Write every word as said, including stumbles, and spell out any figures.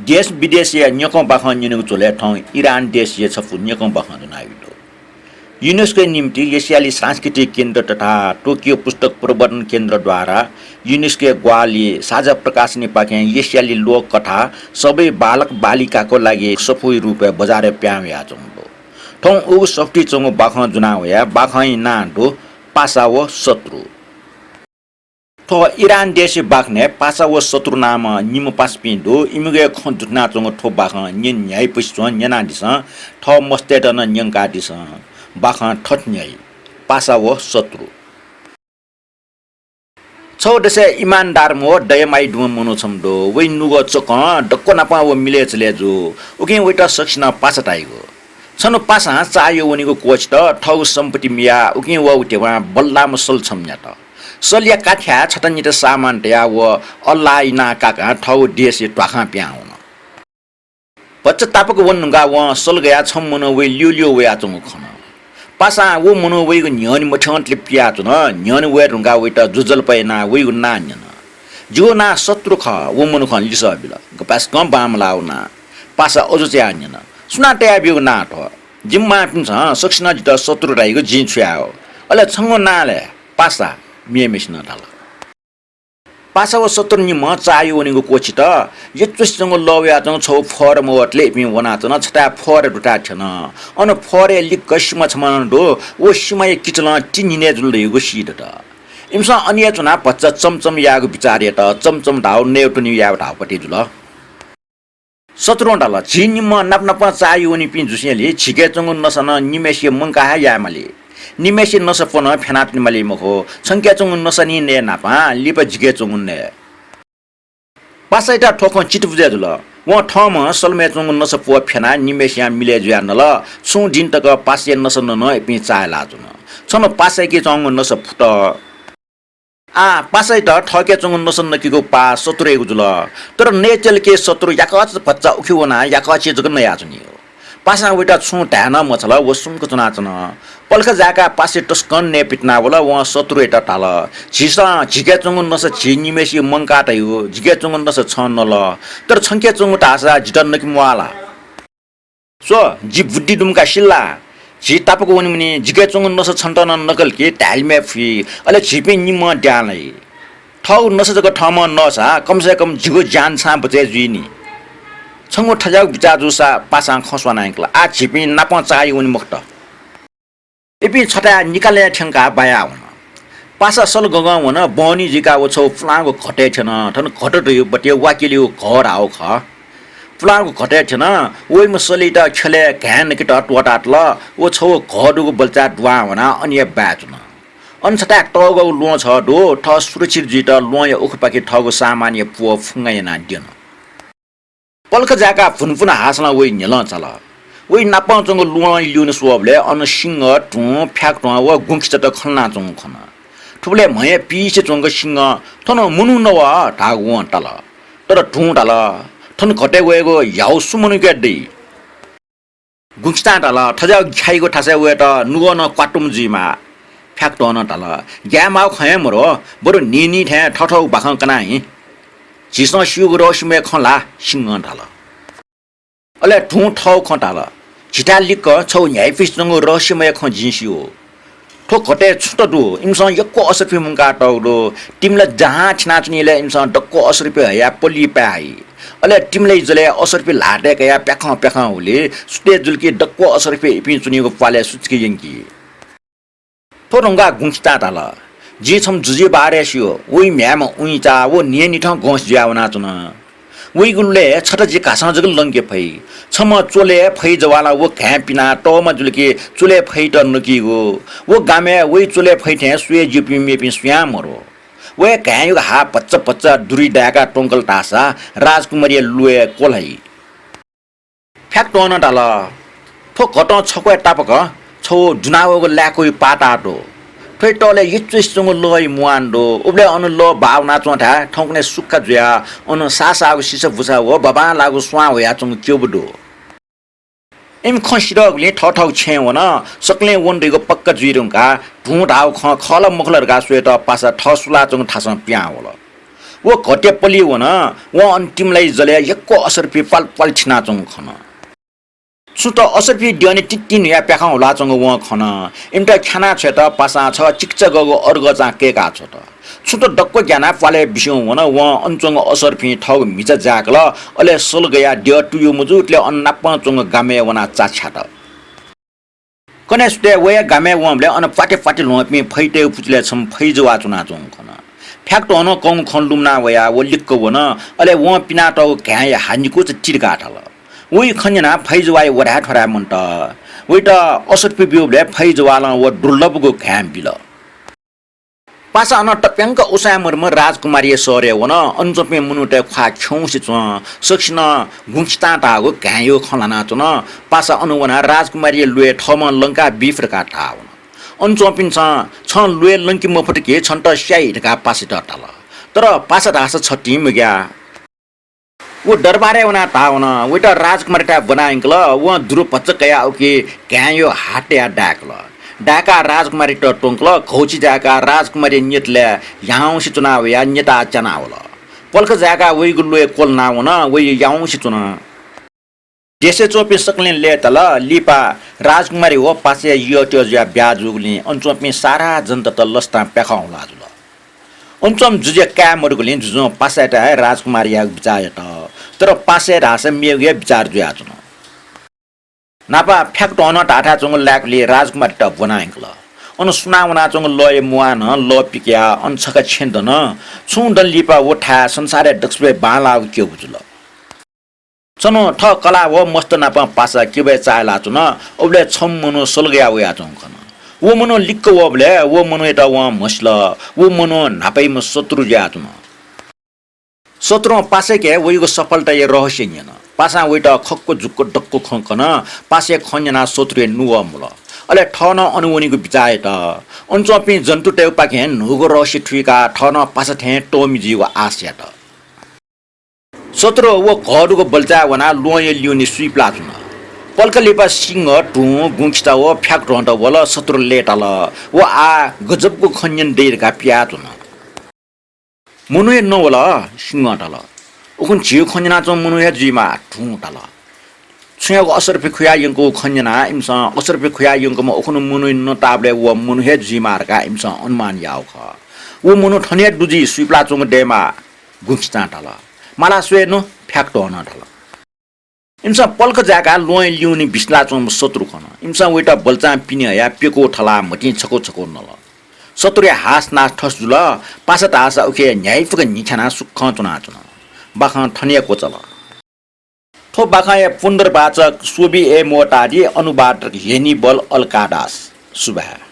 देश विदेशया न्यकं बाखं न्यनेगु झ्वलय् थौं इरान देशया छपु न्यकं बाखं ज्वनाबिल। युनेस्कोया निम्ति एसियाली सांस्कृतिक केन्द्र तथा टोकियो पुस्तक प्रवर्धन केन्द्रद्वारा युनेस्कोया ग्वाहालि साझा प्रकाशनपाखें एसियाली लोककथा सबै बालक बालिकाको लागि सफूया रूपय् बजारय् प्याहां वयाच्वंगु दु। थौं उगु सफुतिइ च्वंगु बाखं ज्वनाः वया। बाखंया नां दु पासा व शत्रु। थ्व इरान देशया बाखनय् पासा व शत्रु नामं निम्ह पासापिं दु। इमिगु हे खँ दुथनाच्वंगु थ्व बाखं न्यने न्ह्याइपुसे च्वं, न्यनादिसँ, थः मस्तय्त नं न्यंकादिसँ। बाखं थथे न्ह्याइ, पासा व शत्रु। छगू देशय् इमानदार व दयामाया दुम्ह मनू छम्ह दु। वइ नुगः चकं दक्व नापं व मिलय् चले जू। उकिं वइत सकसिनं पासा धाइगु। छन्हु पासां चाःह्यू वनीगु क्वःछित। थःगु सम्पत्ति मियाः उकिं व व ध्यबां बल्लाःम्ह सल छम्ह न्यात। सलया काथ्याय् छता निता सामान तयाः व अल्लाहया नां काकां थःगु देशया ध्वाखां पिहां वन। भचा तापाक वने धुंकाः वं सल गयाः छम्ह मनू वइ ल्यूल्यू वयाच्वंगु खन। पासां व मनू वइगु न्ह्यःने मथ्यंतले पियाच्वन। न्ह्यःने वये धुंकाः वइत जुजल्प यानाः वइगु नां न्यन। "जिगु नां शत्रु खः।" व मनुखं लिसः बिल। गपाय्सकं बांमलाःगु नां। पासा अजू चायाः न्यन, "सुनां तयाब्यूगु नां थ्व?" "जिमि मांपिन्सं सकसिनं जितः शत्रु धाइगु जिं छुयाः।" "अले छंगु नां लय्?" "पासा।" मेम्हेसिनं धाल। पासा व शत्रु निम्हं चाःह्यू वनीगु क्वःछित। यचुसे च्वंगु लः वयाच्वंगु छगू फहर मवतले इपिं वनाच्वन। छथाय् फहर दुथाय् थ्यन। अन फहरया लिक्क सिमा छम्ह नं दु। व सिमाया किचलं ति न्हिनय् जुल धइगु सीदत। इमिसं अन हे च्वनाः भचा चमचम यायेगु बिचाः यात। चमचम धाःगु नयेत्वनेगु यायेगु धाःगु पति जुल। शत्रुं धाल, "झी निम्हं नाप नापं चाःह्यू वनीपिं जुसेंलि झीके च्वंगु नसा नं निम्हय्सिया मंकाः हे यायेमाली। निम्हय्सिया नसा प्वः नं फ्यानातुनेमाली मखु। छंके च्वंगु नसा निं नये न्हापां लिपा झीके च्वंगु नये।" पासायात थ्व खँ चित्त बुझय् जुल। वं थःम्हं सलमय् च्वंगु नसा प्वः फ्यानाः निम्हय्सियां मिलय् जुयाः नल। छुं दिं तक पासाया नसा नं इपिं चाःहिलाच्वन। छन्हु पासायाके च्वंगु नसा फुत। आः पासायात थःके च्वंगु नसा नकेगु पाः शत्रुयागु जुल। तर नयेत्यलके शत्रु याकःचा भचा उखे वनाः याकःचे जक नयाच्वनीगु। पासां वइत छुं धाये नं मछाल, व सुम्क च्वनाच्वन। पलख जाय्काः पासाया तसकं नये पितिना वल। वं शत्रुयात धाल, "झीसं झीके च्वंगु नसा झी निम्हय्सिया मंकाः तयागु, जिके च्वंगु नसा छं नल, तर छंके च्वंगु धाःसा जितः नके म्वाः ला? स्व, जि बुद्धि दुम्हका सिल ला? झी तापाक वनेमानि, जिके च्वंगु नसा छन्त नं नकल कि धायेलिमय् फुइ, अले झीपिं निम्हं द्यां लाइ। थःगु नसा जक थःम्हं नःसा कम से कम जिगु ज्यान छां बचय् जुइनि। छंगु थज्याःगु बिचाः जूसा पासां खँ स्वानायंकल। आः झीपिं नापं चाःह्यू वने मखुत।" इपिं छथाय् निकालय् थ्यंकाः बायाः वन। पासा सल गगं वन, बहनी जुइकाः व छगू पुलांगु घटय् थ्यन। थन घट धइगु बतय् वाकेलिगु घः धाःगु खः। पुलांगु घटय् थ्यन। वइम्ह सलयात ख्यलय् घाँय् नकेत त्वःतातल। व छगू घः दुगु बल्चाय् दुहां वनाः अन हे बाय् च्वन। अन छथाय् तःगःगु ल्वहं छगः दु। थः सुरक्षित जुइत ल्वहंया उखेपाखे थःगु सामानया प्वः फुंगा यानाः द्यन। पलख जाय्काः भुनभुन हासलं वइ न्ह्यलं झाल। वइ नापं च्वंगु ल्वहंया ल्यूने स्वःबलय् अन सिंह, धुं, फ्याकध्वं व गुँखिचात खनलानाच्वंगु खन। थुबलय् म्हय् पिइसे च्वंगु सिंहं "थन मनू नवः" धाःगु वं ताल। तर धुं धाल, "थन घटय् वयेगु ह्याउ सु मनूके दइ?" गुँखिचां धाल, "थज्याःगु ख्याइगु थासय् वयेत नुगः नं क्वातुम्ह जुइमाः।" फ्याकध्वंनं धाल, "ग्याये माःगु खँ हे मदु, बरु न्हिं न्हिं थें थःथःगु बाखं कना हुँ। झीसं स्यूगु रहस्यमय खँ ल्हाः।" सिंहं धाल। अले धुं थःगु खँ धाल, "झीथाय् लिक्क छगू न्ह्याइपुसे च्वंगु रहस्यमय खँ जिं स्यू। थ्व घटय् छुत दु, इमिसं यक्व असर्फि मुंकातःगु दु। तिमिला जहां थिनाच्वनीबलय् इमिसं दक्व असर्फि हयाः पल्ली पाये हइ। अले तिमिला इज्जलय् असर्फि ल्हातय् कयाः प्याखं प्याखं हुली। सुथय् जुल कि दक्व असर्फि इपिं च्वनीगु प्वालय् सुचुके यंकी।" थ्व धुंकाः गुँखिचां धाल, "जिं छम्ह जुजुया बारे स्यू। वइ म्ह्याय्म्ह उइँचा व न्हियान्हिथं गँसि जुयाः वनाच्वन। वइगु लय् छता जि घासं जक लंके फइ। छम्ह चोलय् फैजवालं व घाँय् पिनाः तःमा जुल कि चोलय् फैत नकीगु। व गामय् वइ चोलय् फै थें स्वये ज्यूपिं मेपिं सुयां मदु। वया घाँय्‌यागु हा भचा भचा दुरी दाय्काः त्वंकल धाःसा राजकुमारीया ल्वय् क्वलाइ।" फ्याकध्वंनं धाल, "थ्व घटं छक्वय् तापाक छगू दुनावःगु लाय्‌कःया पाता दु। थ्वया तःलय् यचुसे च्वंगु लःया मुहान दु। उबलय् अन लः बाः वनाच्वंथाय् थौंकन्हय् सुक्खा जुयाः अन साःसाःगु सिसाबुसा व बांबांलाःगु स्वां ह्वयाच्वंगु क्यबु दु।" इमि खँ सिधःगुलिं थःथःगु छेँय् वन। सकलें वन धइगु पक्का जुइ धुंकाः धुं धाःगु खँ खः ला मखु ला धकाः स्वयेत पासा थः सुलाच्वंगु थासं पिहां वल। व घतय् पलिइ वन, वं अन तिमलाइ जलय् यक्व असर्फि प्वाल प्वाल थिनाच्वंगु खन। छुत असर्फि द्यःने तिंतिं न्हुयाः प्याखं हुलाच्वंगु वं खन। इमित ख्यानाः छ्वयेत पासां छगः चिकिचागःगु अरगःचां कय्काः छ्वत। छुत दक्व ग्यानाः प्वालय् बिस्युं वन, वं अन च्वंगु असर्फिं थःगु म्हिचा जाय्कल, अले सल गयाः द्यः तुयु मजूतले अन नापं च्वंगु गामय् वनाः चा छ्यात। कन्हय् सुथय् वया गामय् वंबलय् अन प्वाति प्वाति ल्ह्वंपिं फैतय् पुचलय् छम्ह फैजवाः च्वनाच्वंगु खन। फ्याक ध्वंनं कंगु खँ लुमना वयाः व लिक्क वन, अले वं पिनातःगु घाँय्या हा निकूचा तिरिकाः धाल। वइ खँ न्यनाः फैजवाःया वधाय् थ्वराय् मन्त। वइत असर्फि ब्यूबलय् फैजवालं व दुर्लभगु घाँय् बिल। पासा अन तप्यांक उसाँय् मरुम्ह राजकुमारीया शहरय् वन। अन च्वंपिं मनूतय् ख्वाः खिउँसे च्वं। सकसिनं गुँखिचां धाःगु घाँय्‌या खँ ल्हानाच्वन। पासा अन वनाः राजकुमारीया ल्वय् थःम्हं लंका बी फु धकाः धाः वन। अन च्वंपिन्सं छं ल्वय् लंके मफुत कि छन्त स्याइ धकाः पासायात धाल। तर पासा धाःसा छतिं मग्याः। व दरबारय् वनाः धाः वन। वइत राजकुमारीयाथाय् ब्वना यंकल। वं दुरु भचा कयाः उकी घाँय्‌या हा तयाः दाय्‌कल। दाय्‌काः राजकुमारीयात त्वंकल। घौछि जाय्‌काः राजकुमारीया न्यतलय् याउँसे च्वना वयाः न्यताः च्याना वल। पलख जाय्‌काः वइगु ल्वय् क्वलना वन। वइ याउँसे च्वन। देशय् च्वंपिं सकलें लय्‌ताल। लिपा राजकुमारी व पासाया यःत्यः जुयाः ब्याहा जूगुलिं अन च्वंपिं सारा जनता लसतां प्याखं हुला जुल। अन च्वंम्ह जुजुया काय् मदुगुलिं जुजुं पासायात हे राजकुमारीयागु बिचाः यात। तर पासाया धाःसा मेगु हे बिचाः जुयाच्वन। नापं फ्याक ध्वंनं धाःथाय् च्वंगु लाय्‌कुलिइ राजकुमारीयात ब्वना यंकल। अन सुनां वनाच्वंगु लःया मुहानं लः पिकयाः अन छकः छेँ दन। छुं दन लिपा व थाय् संसारय् दक्वसिबय् बांलाःगु क्यबु जुल। छन्हु थः कलाः व मस्त नापं पासा क्यबय् चाःहिलाच्वन। उबलय् छम्ह मनू सल गयाः वयाच्वंगु खन। व मनू लिक्क वःबलय् व मनूयात वं म्हसिल। व मनू न्हापायाम्ह शत्रु जुयाच्वन। शत्रुं पासायाके वइगु सफलताया रहस्य न्यन। पासां वइत खक्व जुक्व दक्व खँ कन। पासाया खँ न्यनाः शत्रुया नुगः मुल। अले थः नं अन वनीगु बिचाः यात। अन च्वंपिं जन्तुतय्‌गुपाखें न्हूगु रहस्य थुइकाः थः नं पासा थें तःमि जुइगु आश यात। शत्रु व घः दुगु बल्चाय् वनाः ल्वहंया ल्यूने सुइपिलाच्वन। पलख लिपा सिंह, धुं, गुँखिचा व फ्याक ध्वंत वल। शत्रु लय्‌ताल। व आः गजबगु खँ न्यने दइ धकाः पियाच्वन। मनूया नं वल, सिंहं धाल। उखुन्हु झीगु खँ न्यनाच्वंम्ह मनू हे जुइमाः, धुं धाल। छुयागु असर्फि खुयाः यंकूगु खँ न्यनाः इमिसं असर्फि खुयाः यंकूम्ह उखुन्हु मनूया नं ताःबलय् व मनू हे जुइमाः धकाः इमिसं अनुमान याःगु खः। व मनू थन हे दु जुइ, सुइपिलाच्वंगु दयेमाः, गुँखिचां धाल। माला स्वये नु, फ्याक ध्वंनं धाल। इमिसं पलख जाय्‌काः ल्वहंया ल्यूने बिसिलाच्वंम्ह शत्रु खन। इमिसं वइत बल्चां पिने हयाः प्यकू थलाः म्हतिं छकू छकू नल। शत्रुया हास नास थस जुल। पासा धाःसा उखे न्ह्याइपुक न्हिथ्यानाः सुखं च्वनाच्वन। बाखं थन हे क्वचाल। थ्व बाखंया पुनर्वाचक सोबी ए मोतादी, अनुवादक हेनिबल अल्कादास। सुभाय्।